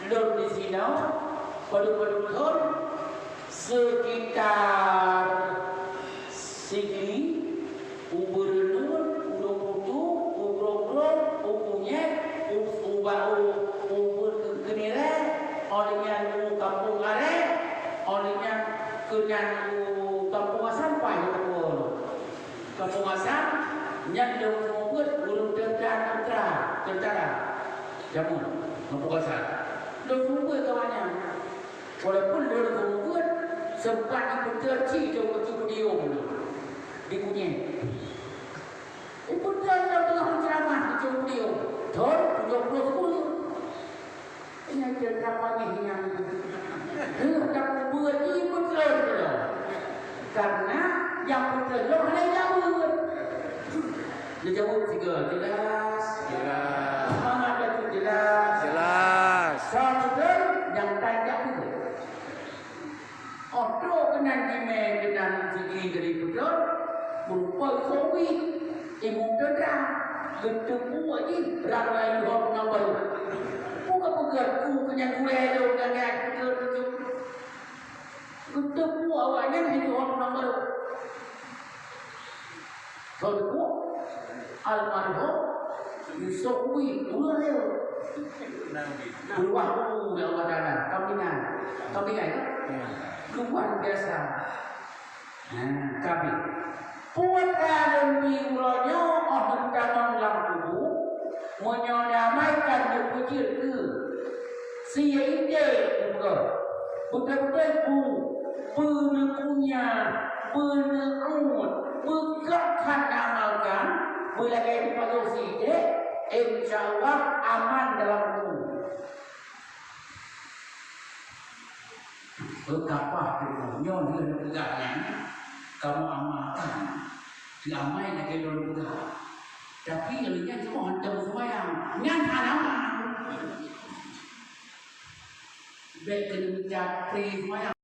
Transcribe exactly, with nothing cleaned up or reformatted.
Lôn di sinoe padub-padub thon, sekitar Sigli, u Beureunuen, u Dong Putu, u Grong-grong, u Kunyek, u, u Bau, u Beureunuen Keunirée, óh lheueh nyan u Kampung Arée, óh lheueh nyan keunan u Kampung Asam, paih u Kampung Asam, nyan lôn seumeubeuet ureuëng teuntara, teuntara. Jameun, Kampung Asam. Lôn seumeubeuet kawan nyan. Walaupun lôn seumeubeuet, sempat jipeuteuet cit lôn keu Cukudi Om di Kunyek. Jipeuteuet lôn teungoh meuceuramah di Cukudi Om. Thon tujoh ploh sifeut. Nyan cit ka panyeh nyan. Heuh, dak peubeuet jipeuteuet lôn. Karena nyang peuteuet lôn hana jaweueb. Neujaweueb sigoe, jelas? Jelas. Semangat bacut, jelas? Jelas. Soe peuteuet nyang tan jak peuteuet. Óh trok keunan jimé keunan sigi dari peuteuet, beureupa soe wih, imeum teuntara, geuteupeue jih rang-rang lhok nyang barô. Peue ka peugah ku keu nyang gurée lôn nyang nyan peuteuet-peuteuet. Geuteupeue awaknyan hana jihôi lam barô. Soe teupeu? Almarhum Yusuf Bui, ureueng lé. Beurubah guru lé Allah Taala. Kaminai. Kaminai, kan? Luar biasa. Ha, kabi. Peue ka lôn bi uroe nyoe óh lôn tamong lam kubu, meunyoe damai ka lôn peujeuet keu sie idéh, beutôi-beutôi bu, beuneukunyah, beuneuôt, beugak hana malkan, beulagée teupaloe sie idéh, insya Allah aman dalam kubu. Beukapah teuma nyoe lheueh neupeugah nyan, kamoe amalkan. Teuamai lagée lôn peugah. Tapi lagée nyan cuma hantom seumayang. Nyan hana aman. Bék keuneuk mita pri seumayang.